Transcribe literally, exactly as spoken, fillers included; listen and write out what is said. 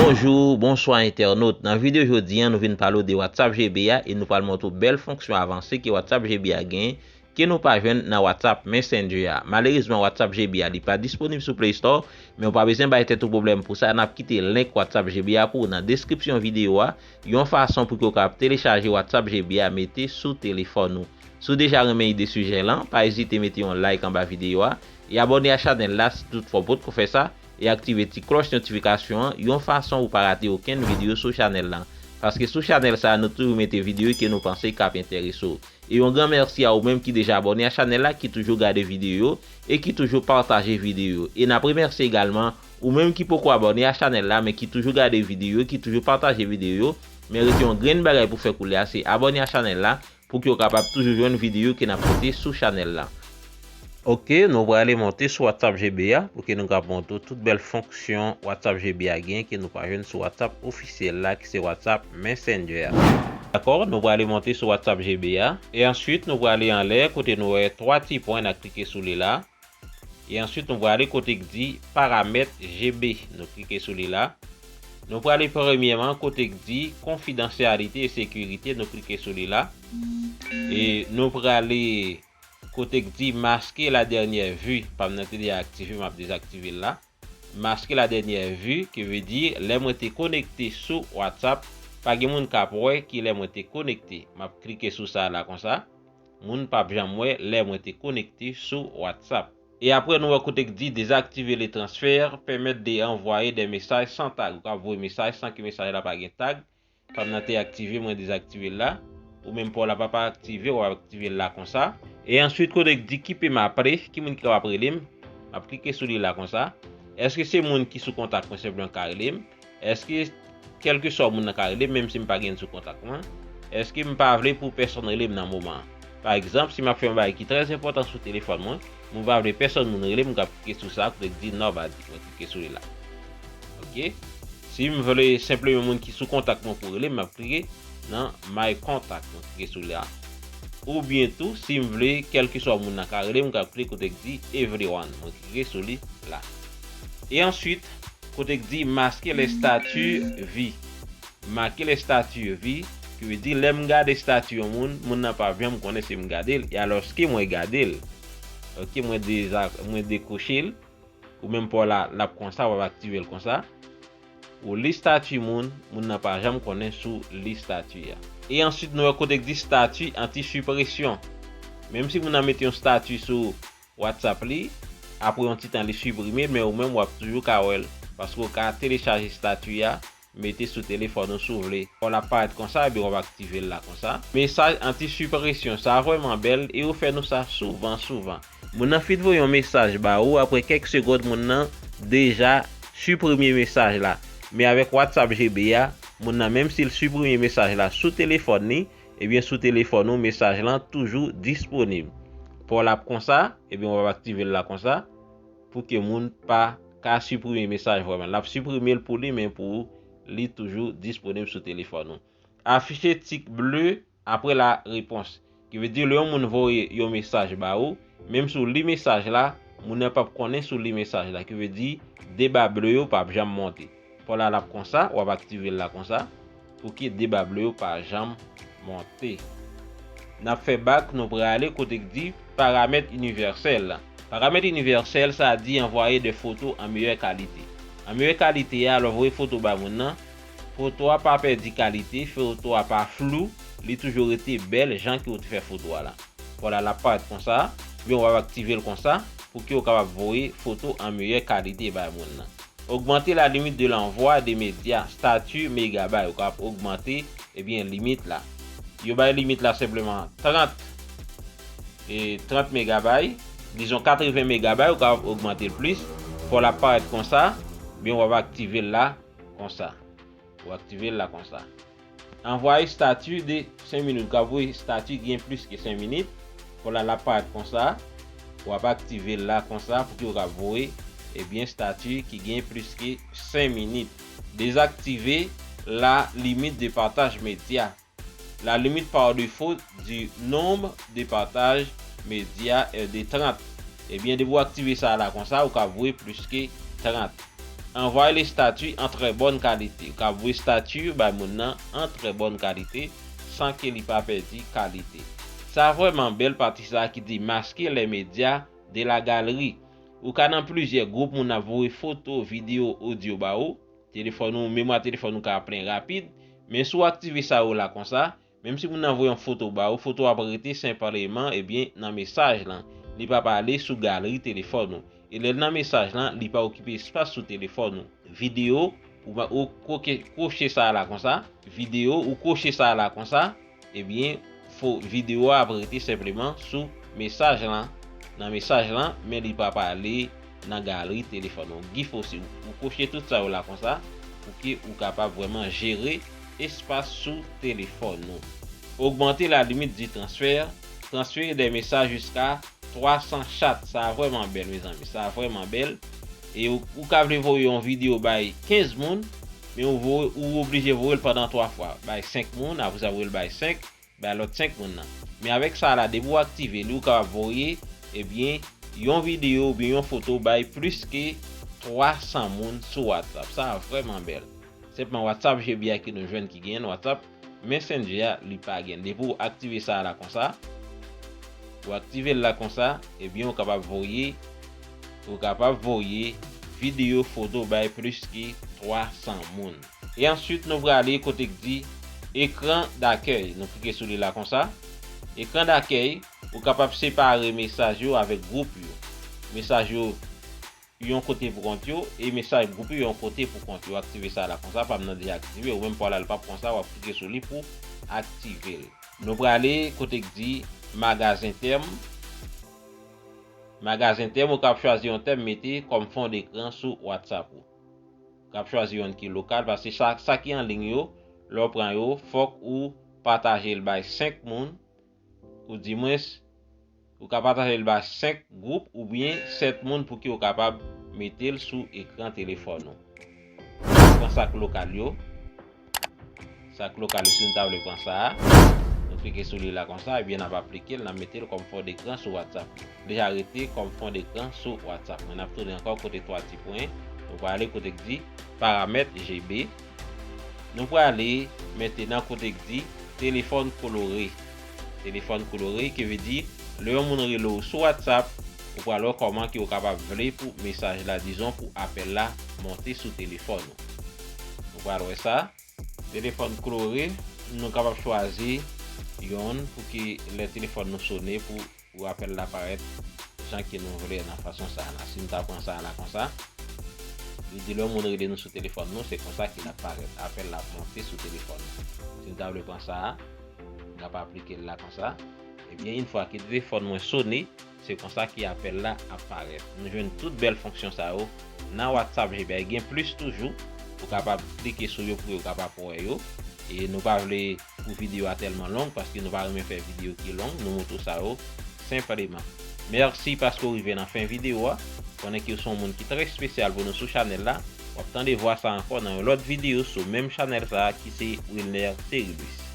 Bonjou, bonswa entènot. Nan videyo jodi a, nou vin pale w de WhatsApp G B a e nou pral montre w bèl fonksyon avanse ke WhatsApp G B a genyen ke nou pa jwenn nan WhatsApp Messenger a. Malerezman, WhatsApp G B a li pa disponib sou Play Store, men w pa bezwen bay tèt ou pwoblèm pou sa. N ap kite link WhatsApp G B a pou w nan deskripsyon videyo a, yon fason pou ke w kapab telechaje WhatsApp G B a mete sou telefòn ou. Si w deja renmen ide sijè lan, pa ezite mete yon like anba videyo a e abòne a chanèl la si toutfwa w potko fè sa, e aktive ti klòch notifikasyon an, yon fason pou w pa rate okenn videyo sou chanèl lan. Paske sou chanèl sa a, nou toujou mete videyo ke nou panse k ap enterese w. E yon gran mèsi a ou menm ki deja abòne a chanèl la, ki toujou gade videyo yo e ki toujou pataje videyo yo. E n ap remèsye egalman ou menm ki poko abòne a chanèl la, men ki toujou gade videyo yo, ki toujou pataje videyo yo. Men rete yon grenn bagay pou fè koulye a, se abòne a chanèl la pou ke w kapab toujou jwenn videyo ke n ap pote sou chanèl la. Oke, nou prale monte sou WhatsApp G B a pou ke nou kapab montre w tout bèl fonksyon WhatsApp G B a gen ke nou pa jwenn sou WhatsApp ofisyèl la, ki se WhatsApp Messenger a. Dakò, nou prale monte sou WhatsApp G B a. E answit, nou prale anlè kote nou wè twa ti pwen, n a klike sou li la. E answit, nou prale kote k di paramèt G B. Nou klike sou li la. Nou prale premyèman kote k di konfidansyalite e sekirite. Nou klike sou li la. E nou prale kote k di maske la dènyè vi. Pa m nan te deja aktive, m ap dezaktive l la. Maske la dènyè vi, ki vle di lè mwen te konekte sou WhatsApp, pa gen moun k ap wè ki lè mwen te konekte. M ap klike sou sa la konsa. Moun p ap janm wè lè mwen te konekte sou WhatsApp. E apre nou wè kote k di désactiver les transferts permet de envoyer des messages sans tag. Ou ka voye mesaj san ke mesaj la pa gen tag. Pa m nan te aktive, mwen dezaktive l la. Ou menm pa w la pa pa aktive, w ap aktive l la konsa. E answit kote k di ki pe m aple, ki moun ki kapab rele m, m ap klike sou li la konsa. Èske se moun ki sou kontak mwen senpleman ka rele m? Èske kèlkeswa moun nan ka rele m, menm si m pa gen l sou kontak mwen? Èske m pa vle pou pèsonn rele m nan moman an? Pa egzanp, si m ap fè yon bagay ki trè enpòtan sou telefòn mwen, mwen pa vle pèsonn moun rele m, m ka klike sou sa, kote k di nobody, mwen klike sou li la. Oke? Si m vle senpleman moun ki sou kontak mwen pou rele m, m ap klike nan my contact, mwen klike sou li la. Oubyen tou, si m vle kèlkeswa moun nan ka rele m, m ka klike kote k di everyone, mwen klike sou li la. E answit, kote k di maske les statuts vie. Maske les statuts vie, ki vle di lè m gade estati yon moun, moun nan p ap janm konnen si m gade l, e alòske mwen gade l. Oke, mwen deza, mwen dekwoche l, ou menm pa w la, l ap konsa, w ap aktive l konsa. Ou li estati moun, moun nan pa janm konnen sou li estati a. E answit, nou wè kote k di estati anti sipresyon. Menm si moun nan mete yon estati sou WhatsApp li, apre yon ti tan li siprime l, men ou menm w ap toujou ka wè l, paske w ka telechaje estati a, mete sou telefòn ou si w vle. Fò l ap parèt konsa, ebyen w ap aktive l la konsa. Mesaj anti sipresyon, sa vrèman bèl e yo fè nou sa souvan, souvan. Moun nan fin voye yon mesaj ba ou, apre kèk segonn moun nan deja siprime mesaj la. Men avèk WhatsApp G B a, moun nan menm si l siprime mesaj la sou telefòn li, ebyen sou telefòn ou mesaj lan toujou disponib. Fò l ap konsa, ebyen w ap aktive l la konsa, pou ke moun pa ka siprime mesaj vrèman. L ap siprime l pou li, men pou ou, li toujou disponib sou telefòn ou. Afiche tik ble apre la repons. Ki vle di lè yon moun voye yon mesaj ba ou, menm si w li mesaj la, moun nan p ap konnen si w li mesaj la. Ki vle di deba ble yo p ap janm monte. Fò la l ap konsa, w ap aktive l la konsa, pou ke deba ble yo pa janm monte. N ap fè bak, nou prale kote k di paramèt inivèsèl. Paramèt inivèsèl, sa di envoyer des photos en meilleure qualité. An meyè kalite a, lè w voye foto bay moun nan, foto a pa pèdi kalite, foto a pa flou, li toujou rete bèl jan ke w te fè foto a la. Vwala, l ap parèt konsa, ebyen w ap aktive l konsa pou ke w kapab voye foto an meyè kalite bay moun nan. Augmenter la limite de l'envoi des médias, statut, megabay, ou kapab ogmante, ebyen, limit la. Yo bay limit la senpleman trant, e, trant megabay, dizon katreven megabay, ou kapab ogmante l plis. Fò l ap parèt konsa, ebyen, w ap aktive l la, konsa. Ou aktive l la konsa. Anvwaye stati de senk minit. Ou ka voye stati ki gen plis ke senk minit. Fò la l ap parèt konsa. W ap aktive l la konsa pou ke w ka voye, ebyen, stati ki gen plis ke senk minit. Dezaktive la limite de partage média. La limite par défaut du nombre de partage média est de trant. Ebyen, depi w aktive sa la konsa, ou ka voye plis ke trant. Envoie le statut en très bonne qualité. Ou ka voye estati bay moun nan en très bonne qualité, san ke li pa pèdi kalite. Sa vrèman bèl, pati sa ki di masker les médias de la galerie. Ou ka nan plizyè gwoup, moun ap voye foto, videyo, odyo ba ou. Telefòn ou, memwa telefòn ou ka plen rapid. Men si w aktive sa yo la konsa, menm si moun nan voye yon foto ba ou, foto ap rete senpleman, ebyen, nan mesaj lan. Li p ap ale sou galri telefòn ou. E lè l nan mesaj lan, li pa okipe espas sou telefòn ou. Videyo, ou, ou koke, koche sa la konsa. Videyo, ou koche sa la konsa. Ebyen, fo, videyo a ap rete senpleman sou mesaj lan, nan mesaj lan, men li p ap ale nan galri telefòn ou. Gif osi, ou, ou koche tout sa yo la konsa, pou ke ou kapab vrèman jere espas sou telefòn ou. Augmenter la limite du transfert, transférer des messages jusqu'à twa san chat. Sa vrèman bèl, mezanmi. Sa vrèman bèl. E ou, ou ka vle voye yon videyo bay kenz moun, men ou voye, ou oblije voye l pandan twa fwa. Bay senk moun, apre sa voye l bay senk, bay lòt senk moun nan. Men avèk sa la, depi w aktive li, ou kapab voye, ebyen, yon videyo oubyen yon foto bay plis ke twa san moun sou WhatsApp. Sa vrèman bèl. Senpman WhatsApp G B a ke nou jwenn ki genyen nan WhatsApp Messenger a, li pa gen. Depi w aktive sa la konsa, ou aktive l la konsa, ebyen, ou kapab voye, ou kapab voye videyo, foto bay plis ke twa san moun. E answit, nou prale kote k di écran d'accueil. Nou klike sou li la konsa. Écran d'accueil, ou kapab separe mesaj yo avèk gwoup yo. Mesaj yo yon kote pou kont yo, e mesaj gwoup yo yon kote pou kont yo. Aktive sa la konsa, pa m nan deja aktive, ou menm pa w la, l p ap konsa, w ap klike sou li pou aktive l. Nou prale kote k di magazen tèm. Magazen tèm, ou kab chwazi yon tèm mete kòm fon dekran sou WhatsApp ou. Ou kab chwazi yonn ki lokal, paske sa, sa ki an liy yo, lè w pran yo, fòk ou pataje l bay senk moun, ou di mwens, ou ka pataje l bay senk gwoup oubyen sèt moun pou ke w kapab mete l sou ekran telefòn ou. Pran sa k lokal yo. Sa k lokal yo, si nou ta vle pran sa a, nou klike sou li la konsa, ebyen n ap aplike l, n ap mete l kòm fon dekran sou WhatsApp. Deja rete kòm fon dekran sou WhatsApp. Men n ap tounen ankò kote twa ti pwen, nou prale kote k di paramèt G B. Nou prale mentenan kote k di telefòn kolore. Telefòn kolore, ki vle di, lè yon moun rele w sou WhatsApp, ou pral wè kòman ke w kapab vle pou mesaj la, dizon, pou apèl la monte sou telefòn ou. Nou pral wè sa. Telefòn kolore, nou kapab chwazi yonn pou ke lè telefòn nou sone pou, pou apèl la parèt jan ke nou vle nan fason sa a la. Si nou ta pran sa a la konsa, li di lè yon moun rele nou sou telefòn nou, se konsa ke l ap parèt. Apèl la ap monte sou telefòn nou. Si nou ta vle pran sa a, n ap aplike l la konsa. Ebyen, yon fwa ke telefòn mwen sone, se konsa ke apèl la ap parèt. Nou jwenn tout bèl fonksyon sa yo nan WhatsApp G B a. Gen plis toujou, ou kapab klike sou yo pou yo kapab wè yo. E nou pa vle pou videyo a tèlman long, paske nou pa renmen fè videyo ki long, nou montre w sa yo senpleman. Mèsi paske w rive nan fen videyo a. Konnen ke w se yon moun ki trè espesyal pou nou sou chanèl la. W ap tande vwa sa ankò nan yon lòt videyo sou menm chanèl sa a ki se Wilner Terilus.